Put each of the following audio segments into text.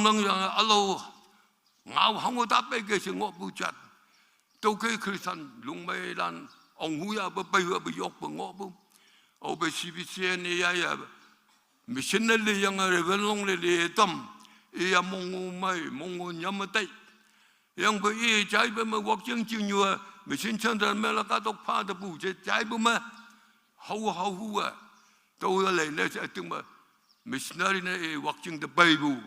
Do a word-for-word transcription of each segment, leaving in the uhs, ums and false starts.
Hang yang alo ngau hang ta pei ke si ngoh bu chat. Tau ke Christian lung mei lan ong hu ya ba pei hu ba yok ba ngoh bu. Au ba C B C N ya ya. Mission le le yang Reverend Long le le tam. Iya mong ngu mai, mong ngu nyam tai. Yang ba i chai ba ma wak ching ching yu a. Mission chan dan me la ka tok pha da bu che chai bu ma. Hau hau hu a. Tau la le ne se ting ma. Missionary ne e wak ching da bai bu.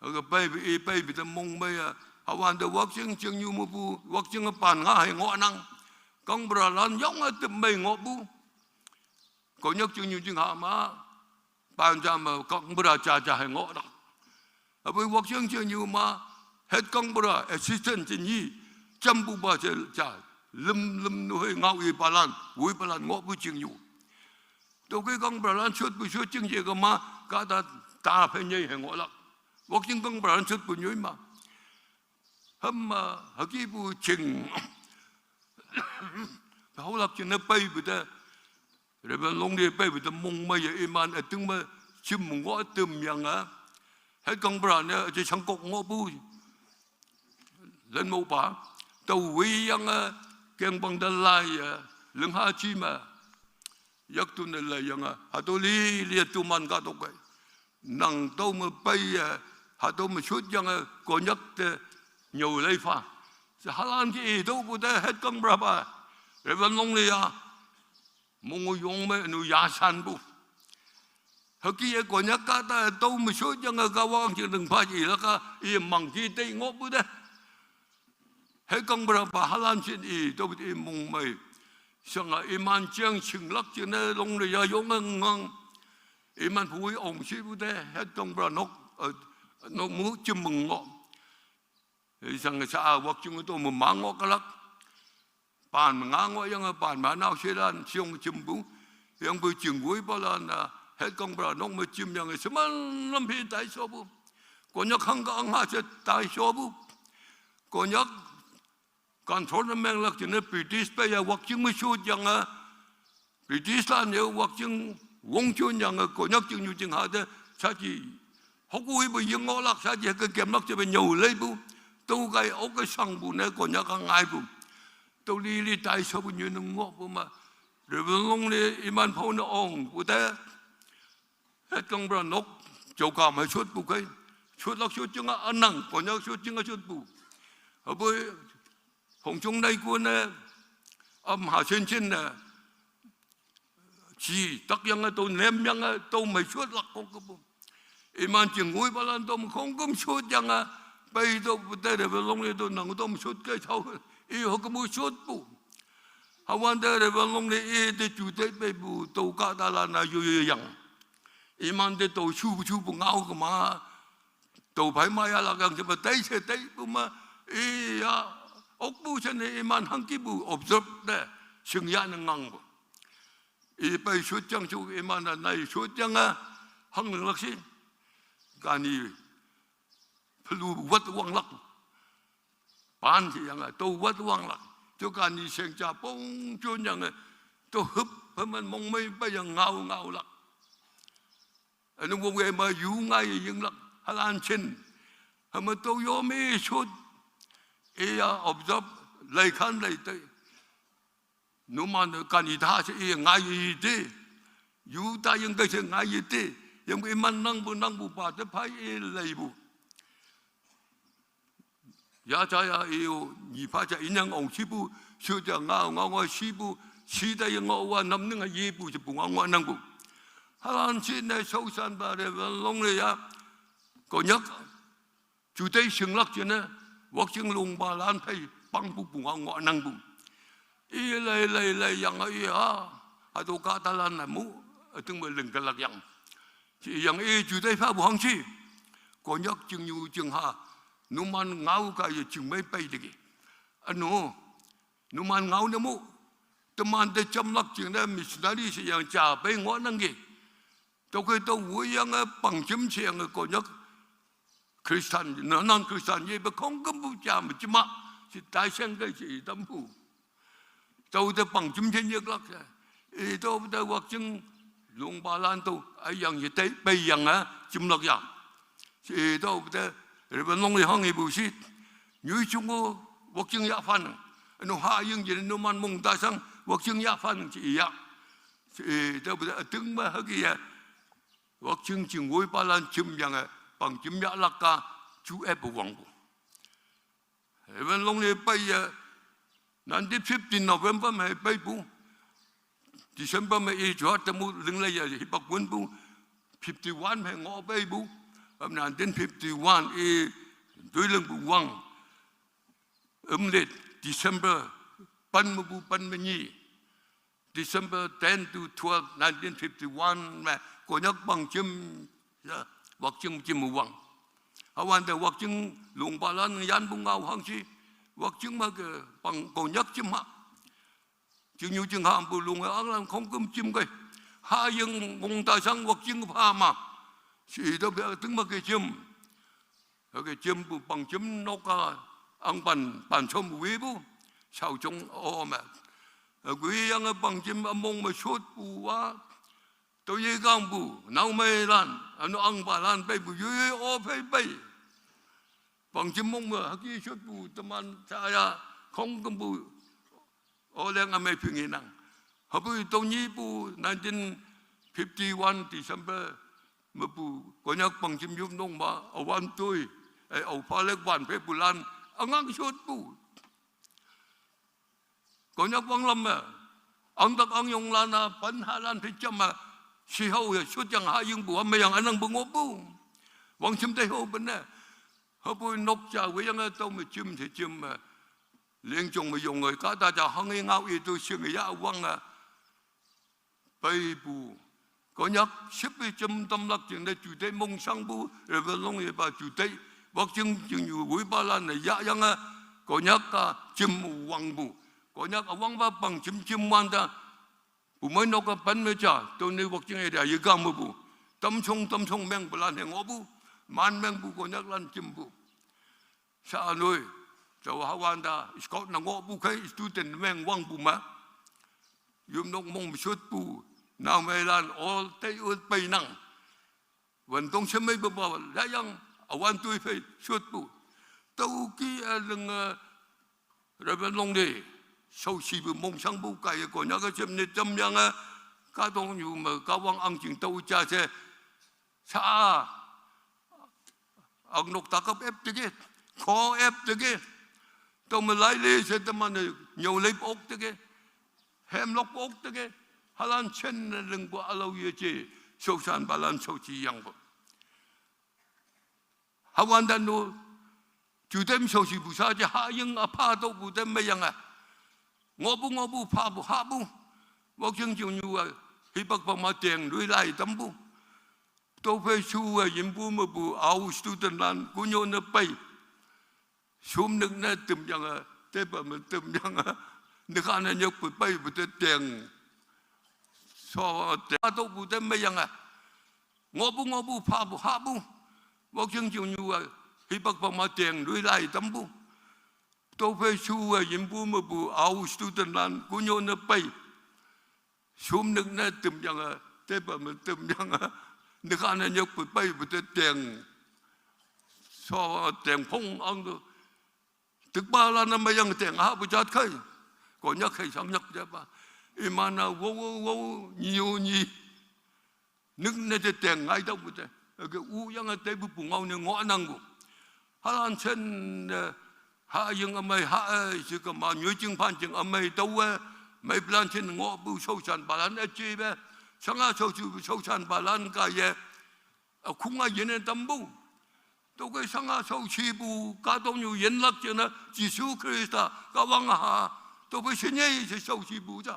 Aga bai bi, e bai bi ta mong bai a. Hawan da wak ching ching yu mu bu, wak ching a pan nga hai ngoh nang. Kang bra lan yong a tip bai ngoh bu. Kau nyak ching yu ching ha ma. Pan ja ma kang bra cha cha hai ngoh nang. A bu wak ching ching yu ma. Het kang bra, assistant ching yi. Cham bu ba cha cha. Lim lim nu hai ngau i palan, wui palan ngoh bu ching yu. Tau ke kang bra lan chut bu chut ching ye ka ma, ka ta ta phe nyei hai ngoh lak. Wak ching kang bra lan chut bu nyui ma. Ham ma, ha ki bu ching. Hau lak ching na pai bu ta. Reverend Long de pai bu ta mong ma ya iman a ting ma chim ngoh tum yang a. Hai kang bra ne, je chang kok ngoh bu. Len mo pa. Tau wei yang a, keng bang da lai a. Leng ha chi ma. Yak tu ne lai yang a. Ha tu li, li tu man ka tok kai. Nang tau ma pai a. Ha tau ma chut yang a. Ko nyak te nyau lai fa. Sa halan ki e tau bu te het kang bra pa. Reverend Long le ya. Mong yong me nu ya san bu. Ha ki e ko nyak ka ta tau ma chut yang a ka wang ching deng pa ji la ka. I mang ki te ngoh bu te. Hai kang bra ba halan chin i, to bit i mong mai. Sang a iman chiang ching lak chin ne Long le ya yong ngang ngang. Iman pui ong chi bu te, het kang bra nok, eh, nok mu chim mong ngo. I sang sa a wak ching to mu mang ngo ka lak. Pan nga ngo yang a pan ma nau che lan chiong chim bu. Yang bu ching gui ba lan a, het kang bra nok mu chim yang a, seman lam pi tai so bu. Ko nyak hang ka ang ha che tai so bu. Ko nyak control na meng lak chin ne British pe ya wak ching mu chut yang a. British lan ye wak ching wong chun yang a ko nyak ching yu ching ha de sa chi. Hok ui bu ying ngo lak sa chi ka kem lak che be nyau lei bu. Tau kai ok ka sang bu ne ko nyak ka ngai bu. Tau li li tai so bu nyu ne ngo bu ma. Reverend Long le iman phau na ong bu te. Het kang bra nok, chau ka mai chut bu kai. Chut lak chut ching a nang, ko nyak chut ching a chut bu. Ha bu, hong chung nai ku ne, am ha chen chen ne. Chi, tak yang a tau nem yang a tau mai chut lak kong ka bu. Iman ching ngui ba lan tau ma kong kum chut yang a. Pai tau bu te Reverend Long le tau nang tau ma chut kai chau. I ho ka mu chut bu. Hawan te Reverend Long le i te chu te bai bu tau ka ta la na yu yu yang. Iman te tau chu bu chu bu ngau ka ma. Tau pai ma ya la gang che ba tai che tai bu ma. I ya ok bu chen ne iman hang ki bu observe de. Sing ya ne ngang bu. I pai chut chang chu iman na nai chut chang a. Hang lak si. Ka ni pelu wat wang lak. Pan chi yang a, tau wat wang lak. Tau ka ni seng cha pong chun yang a, tau hup, pa man mong mai pa yang ngau ngau lak. Anu wong e ma yu ngai ying lak, halan chin. Ha ma tau yo me chut. E ya observe, lai khan lai tai. Nu man ka ni tha che e ngai yi te. Yu ta yang kai che ngai yi te. Yang bu iman nang bu nang bu pa te phai e lai bu. Ya cha ya i u, ni pha cha i nang ong chi bu, shu cha nga nga nga chi bu, chi ta ya ngo wa nam ning a yi bu chi bu nga ngo nang bu. Halan chi ne shou san ba Reverend Long le ya, ko nyak, chu te shing lak chi ne, wak ching lung ba lan phai, pang bu bu nga ngo nang bu. I lai lai lai yang a i a, ha to ka ta lan na mu, a ting bu ling ka lak yang. Chi yang e chu dai pha bu hang chi. Ko nyak ching yu ching ha. Nu man ngau ka ye ching mai pai de ki. Anu. Nu man ngau ne mu. Te man te cham lak ching ne missionary si yang cha pai ngo nang ki. To ke to wu yang a pang chim chi yang ko nyak. Christian, na non Christian ye ba kong kam bu cha ma chi ma. Chi tai seng kai chi tam bu. Tau te pang chim chen yek lak ya. I tau te wak ching lung ba lan tau. Ai yang ye tai pai yang a chim lak ya. Chi tau bete, Reverend Long Li hang ibu sit. Nyui chungo, Wakching ya fan. Ano ha ying jin no man mong da sang, Wakching ya fan chi ya. Chi tau bete, atung ma hagi ya. Wakching ching woi palan chim yang, pang chim ya laka, chu e bu wang bu. Reverend Long Li pai ya, nineteen fifteen November me pai bu. December me i juat temu ling le ya, hi bak wun bu. Fifty-one me ngo pai bu. Am nineteen fifty-one i dui ling bu wang. Um le December, pan me bu, pan me ni. December ten to twelve, nineteen fifty-one, me Konyak pang chim, ya, Wakching chim wang. Hawan de Wakching lung palan yan bu ngau hang chi, Wakching ma ke pang Konyak chim ha. Ching yu ching ha bu lung ang lan khong kum chim kai. Ha ying ngong ta sang Wakching pha ma. Si da be ting ma ke chim. Hake chim bu pang chim nok ka ang pan, pan chom wi bu. Sau chong o ma. Gui yang pang chim among ma shut bu wa. To ye gang bu, nau mai lan, ano ang ba lan pai bu, yu yu o pai pai. Pang chim mong ma, haki shut bu, teman saya, khong kum bu, o leng amai phi ngi nang. Habu to ni bu, nineteen fifty-one December, ma bu, Konyak pang chim yup nong ma, awan tui, e, au pha lek wan pe bu lan, angang shut bu. Konyak wang lam me. Ang dak ang yong lan a, pan ha lan phi cham a, si hau ya, shut yang ha ying bu, am yang anang bu ngop bu. Wang chim te ho ben ne. Habu nok cha, we yang a tau me chim te chim me. Ling chong me yong ngai, ka ta cha hang i ngau i tu sing ya wang a. Pai bu. Konyak ship i chim tam lak ching de chu te mong sang bu, Reverend Long ye ba chu te. Wakching ching yu wui ba lan ne ya yang a. Konyak ka chim wang bu. Konyak a wang ba pang chim chim wan ta. Bu mai nok ka pan me cha, to ni Wakching e da ye gam bu. Tam chong, tam chong meng bu lan he ngo bu. Man meng bu Konyak lan chim bu. Sa anui, tau hawan da, scout na ngo bu kai student meng wang bu ma. Yum nok mong shut bu, nau mai lan all te ut pai nang. Wan tong se mai ba ba, la yang, awan tui pai shut bu. Tau ki a leng, eh, Reverend Long Li, sau si bu mong sang bu kai Konyak ka chem ne tam yang, eh, ka tong yu ma, ka wang ang ching tau cha se, sa, ang nok ta kap ep te ke, kho ep te ke. Tau me lai le se te man ne, nyau le pok te ke. Hem lok pok te ke. Halan chen ne leng bu alau ye che. Sau san ba lan sau chi yang bu. Hawan dan no. Chu tem sau si bu sa che ha ying a pha to bu tem me yang a. Ngo bu, ngo bu, pha bu, ha bu. Wakching chu nyu a. Hi pak pak ma teng lui lai tam bu. To phei su a yin bu ma bu au student lan ku nyo na pai. Sum nik na tim yang a, te pa ma tim yang a. Nik a na nyok pu pai bu te teng. So te to bu te me yang a. Ngo bu, ngo bu, pha bu, ha bu. Wakching chu nyu a. Hi pak pak ma teng lui lai tam bu. To phei su a yin bu ma bu au student lan ku nyo na pai. Sum nik na tim yang a, te pa ma tim yang a, nik a na nyok pu pai bu te teng. So teng phong ang tu. Tik ba la na ma yang teng ha bu jat khai. Konyak khai sang nyak ja ba. I ma na wo wo wo, ni yo ni. Nik na te teng ngai dau bu te. Ke u yang a te bu pu ngau ne ngo nang bu. Halan chen, eh, ha ying amai ha, eh, si ka ma nyui ching phan ching amai tau, eh, mai plan chen ngo bu sau san ba lan, eh, chi be. Sang a sau chu sau san ba lan ka ye. A khung a yin e tam bu. To ke sang a sau chi bu ka tong nyu yin lak chen na Jesu Krista ka wang ha. To ke shin ye se sau chi bu ja.